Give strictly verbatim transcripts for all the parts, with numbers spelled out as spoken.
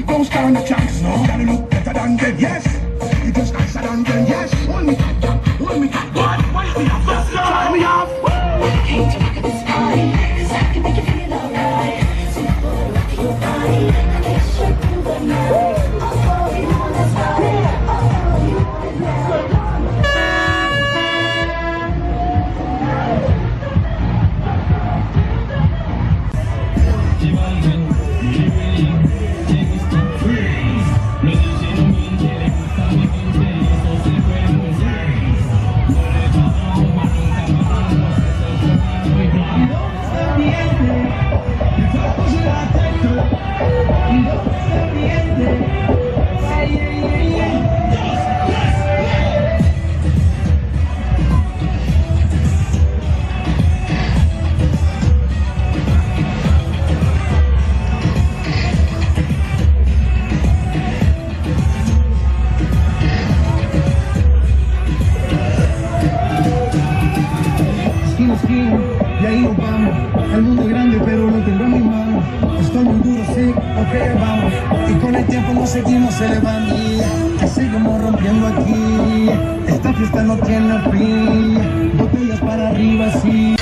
Don't stand a chance, no. Gotta look better than them, yes. You dress nicer than them, yes. Hold me tight, girl, hold me tight. What? Why you be a fuss? Try me off. Woo! Came to rock at this party, 'cause I can make you feel alright. So come on, rock your body, I guess you're through the night. Oh, oh, you want this body, oh, oh, you want this body. Esquina, esquina, y ahí nos vamos. El mundo es grande, pero lo tengo en mis manos. Estoy muy duro, sí, ok, vamos. Y con el tiempo nos seguimos elevando. Y seguimos rompiendo aquí. Esta fiesta no tiene fin. Botellas para arriba, sí.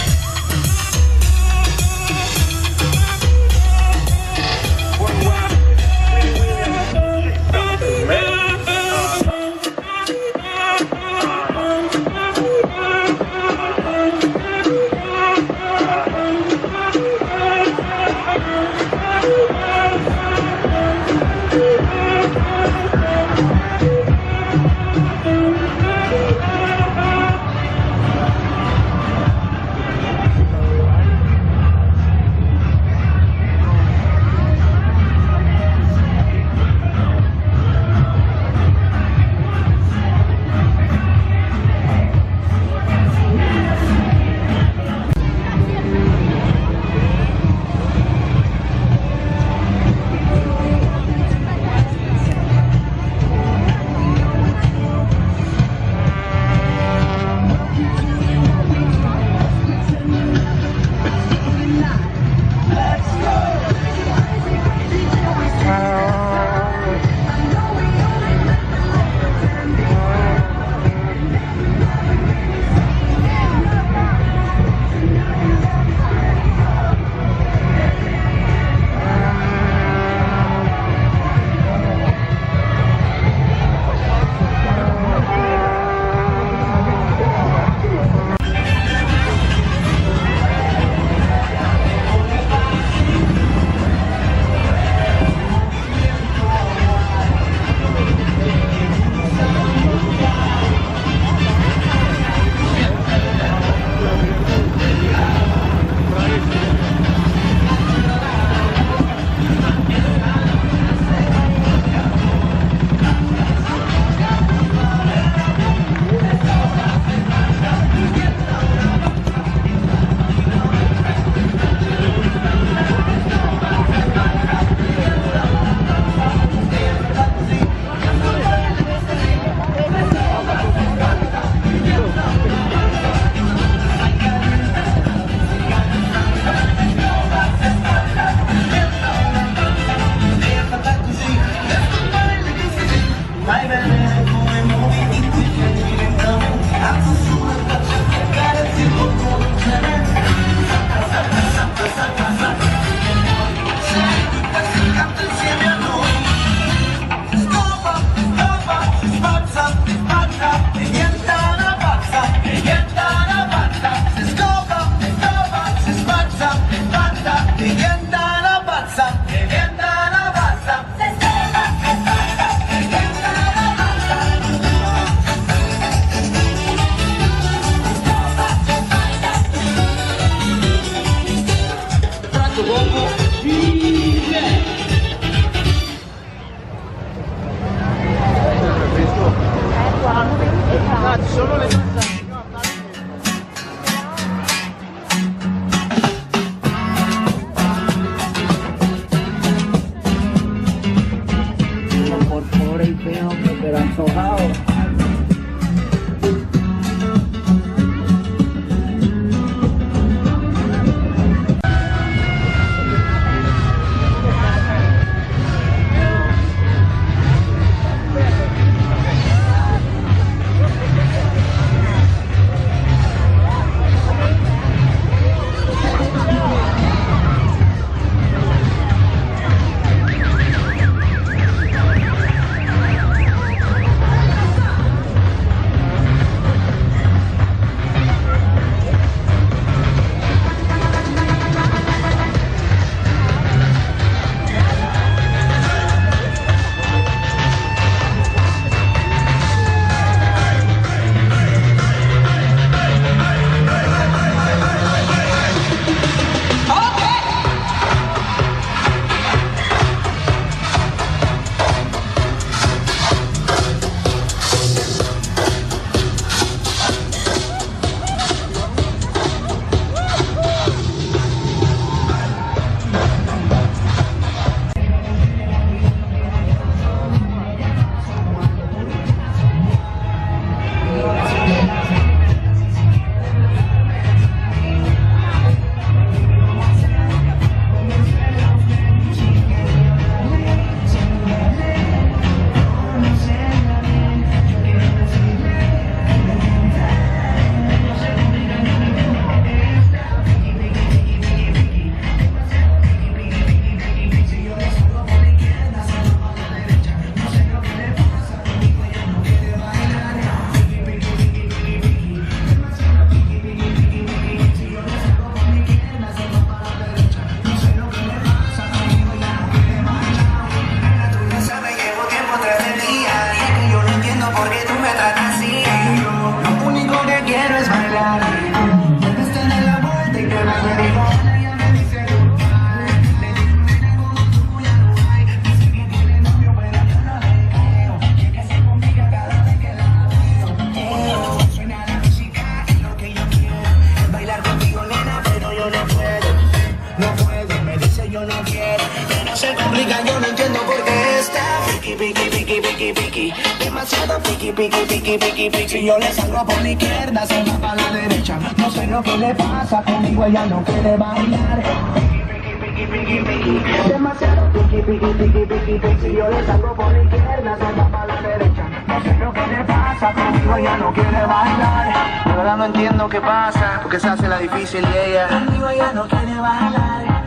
No puedo, me dice yo no quiero. Que no se complica, yo no entiendo por qué está piqui, piqui, piqui, piqui, piqui. Demasiado piqui, piqui, piqui, piqui, piqui. Si yo le salgo por la izquierda, se va pa la derecha. No sé lo que le pasa, conmigo ella no quiere bailar. Piqui, piqui, piqui, piqui, piqui. Demasiado piqui, piqui, piqui, piqui, piqui. Si yo le salgo por la izquierda, se va pa la derecha. No sé lo que le pasa, conmigo ella no quiere bailar. De verdad no entiendo qué pasa, por qué se hace la difícil ella. Conmigo ella no quiere bailar.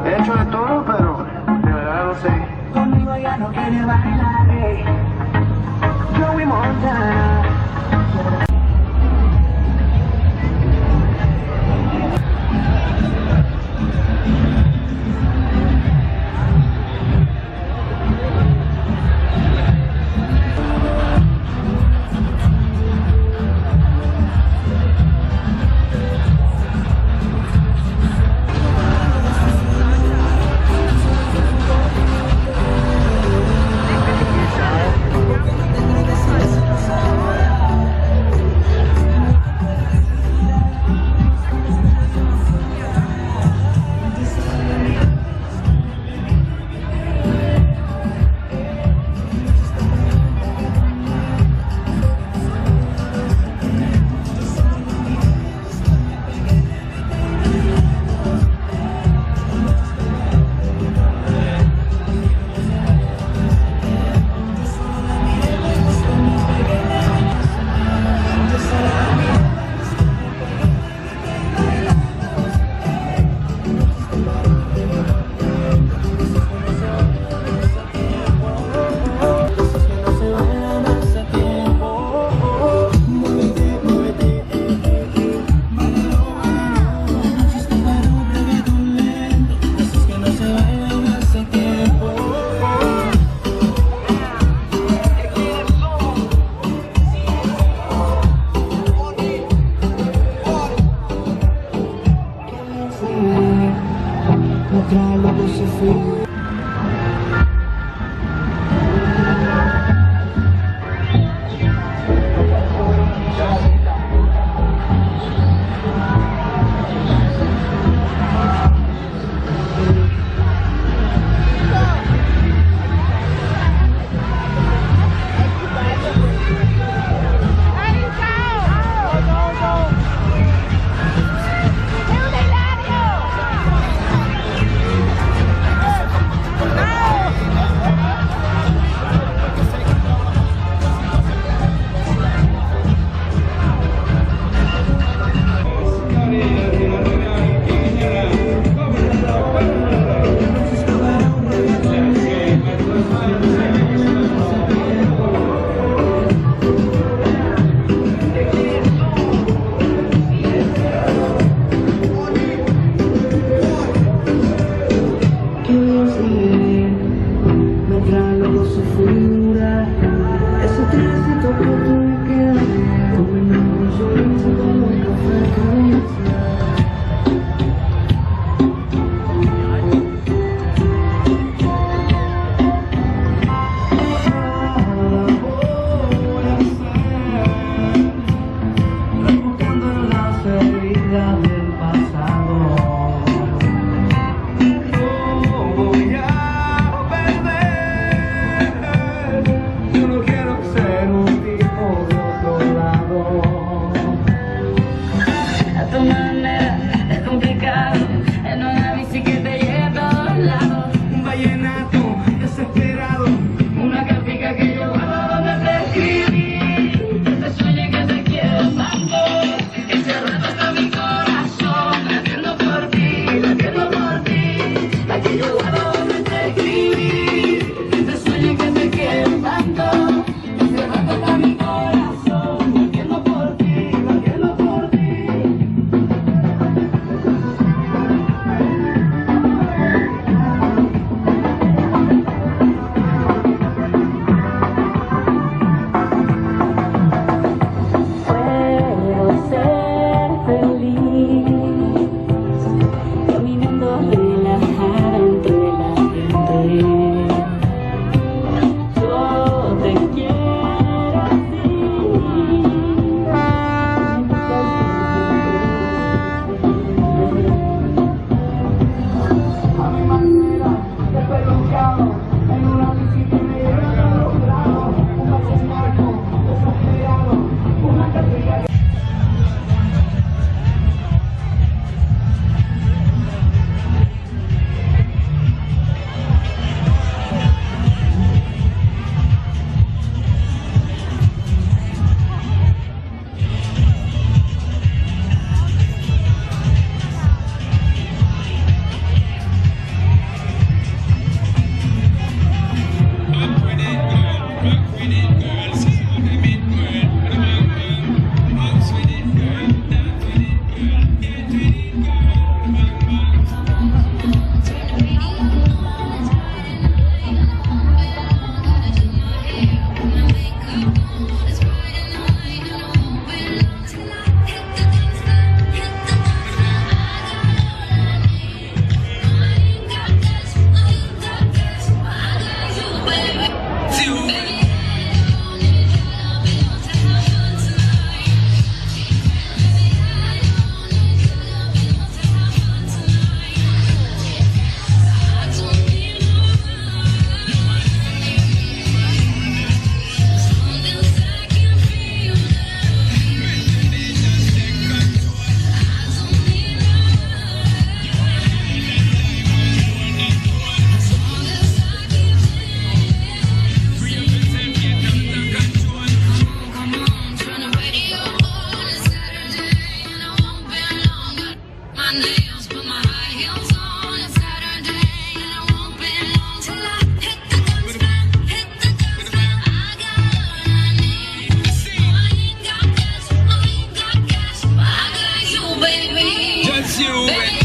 He hecho de todo, pero de verdad no sé. Conmigo ella no quiere bailar, eh. Joey Montana. A tu manera es complicado, es una bici que te lleva a todos lados. Un vallenato desesperado, una cartica que yo guardo donde te escribí. Que te sueñe que te quiero tanto, que se arrebata mi corazón. Just you wait.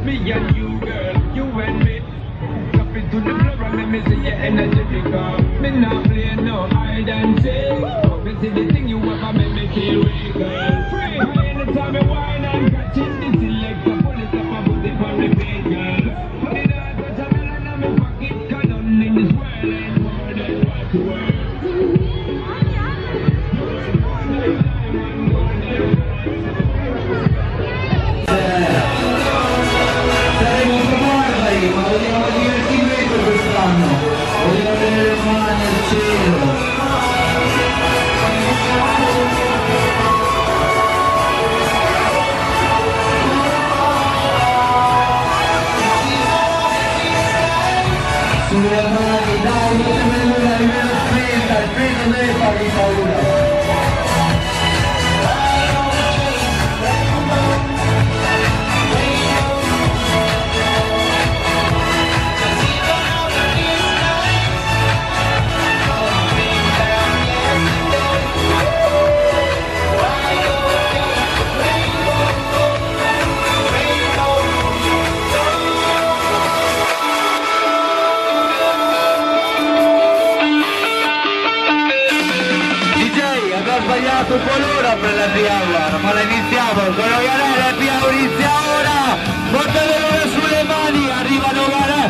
Me and you, girl, you and me. Drop it to the floor and make me see you energetic, uh. Me nah play no hide and seek. Me see the thing you have and make me feel weak, uh. Free. Anytime you whine and catch it, the selector pull it up and put it on repeat, girl. Put it on, put it on, and me pocket, 'cause nothing in this world ain't worth it. Saremo più barbari, ma vogliamo divertimento quest'anno. Vogliamo avere le mani al cielo. Sulle mani, dai, non ti vedo l'ora, arriva la spenta, il peso deve fargli paura. D J, abbiamo sbagliato un po' l'ora per la Happy Hour, ma la iniziamo, quello che è la Happy Hour inizia ora, portate l'ora sulle mani, arrivano, guarda.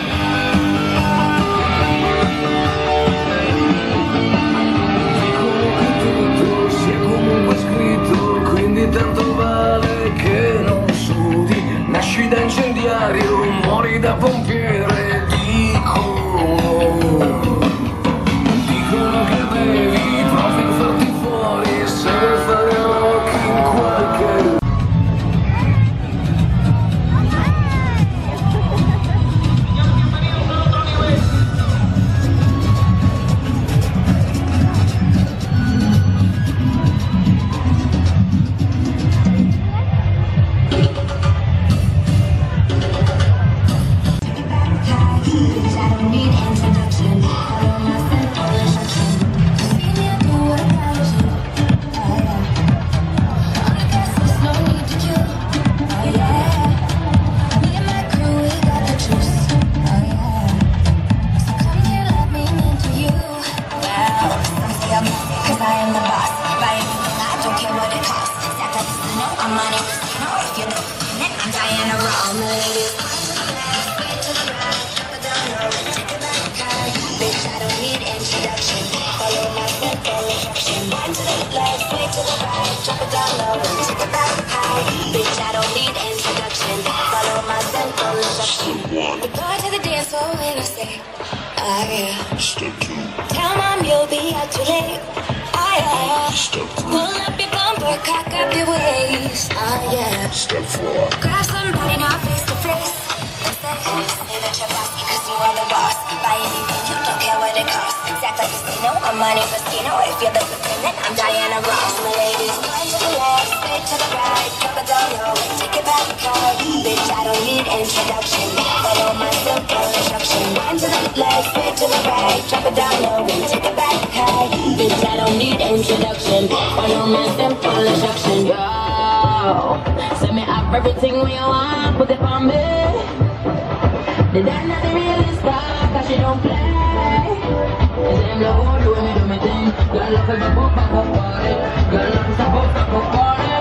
Dicono che tutto sia comunque scritto, quindi tanto vale che non sudi. Nasci da incendiario, muori da pompiere, dicono. Dicono che devi proprio farti fuori se vuoi fare rock in qualche Step two. Tell mom you'll be out too late. Ah, yeah. Step three. Pull up your bumper, cock up your waist. Ah, yeah. Step four. Grab somebody now face to face. Say that you're bossy 'cause you are the boss. Buy anything, you don't care what it costs. Exactly. No, I'm on it, Moschino. If you're the supreme, then I'm Diana Ross. My ladies, wine to the left, straight to the right, drop it down low, take it back high. Bitch, I don't need introduction. Follow my simple instruction. Wine to the left, straight to the right, drop it down low, take it back high. Bitch, I don't need introduction. Follow my simple instruction. Yo, send me up everything we want, put it on me. The dance not the realest star, 'cause she don't play. Same love who do me, do me thing. Girl, love is a book, back up for it. Girl, love is a book, back up for it.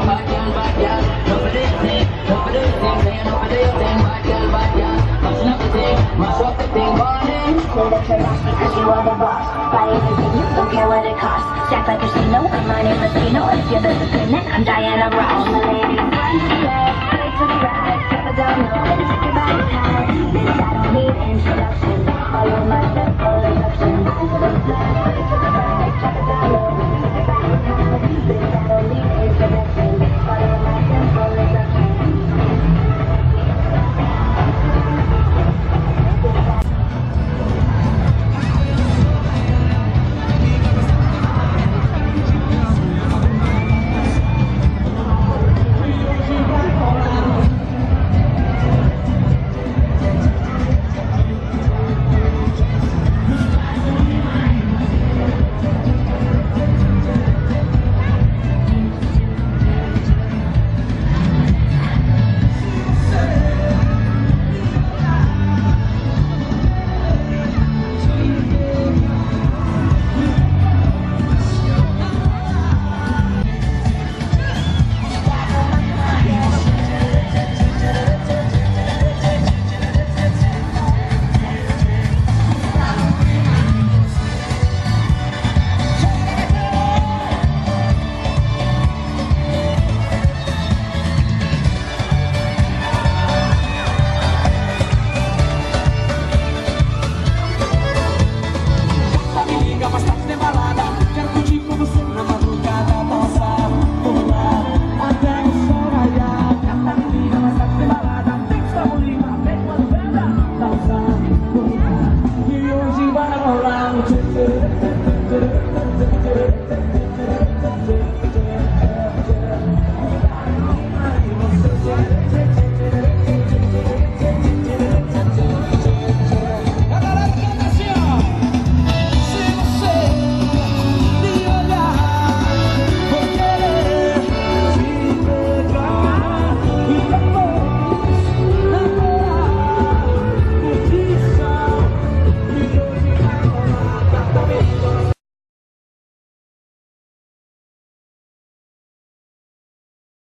Bad girl, bad girl, no for this thing, no for this thing, say no for this thing. Bad girl, bad girl, mash up the thing, mash up the thing, burn it. Say that you're bossy 'cause you are the boss. Buy anything, you don't care what it costs. Stack like a casino, I'm on it, Moschino. If you're the supreme, then I'm Diana Ross. All the ladies.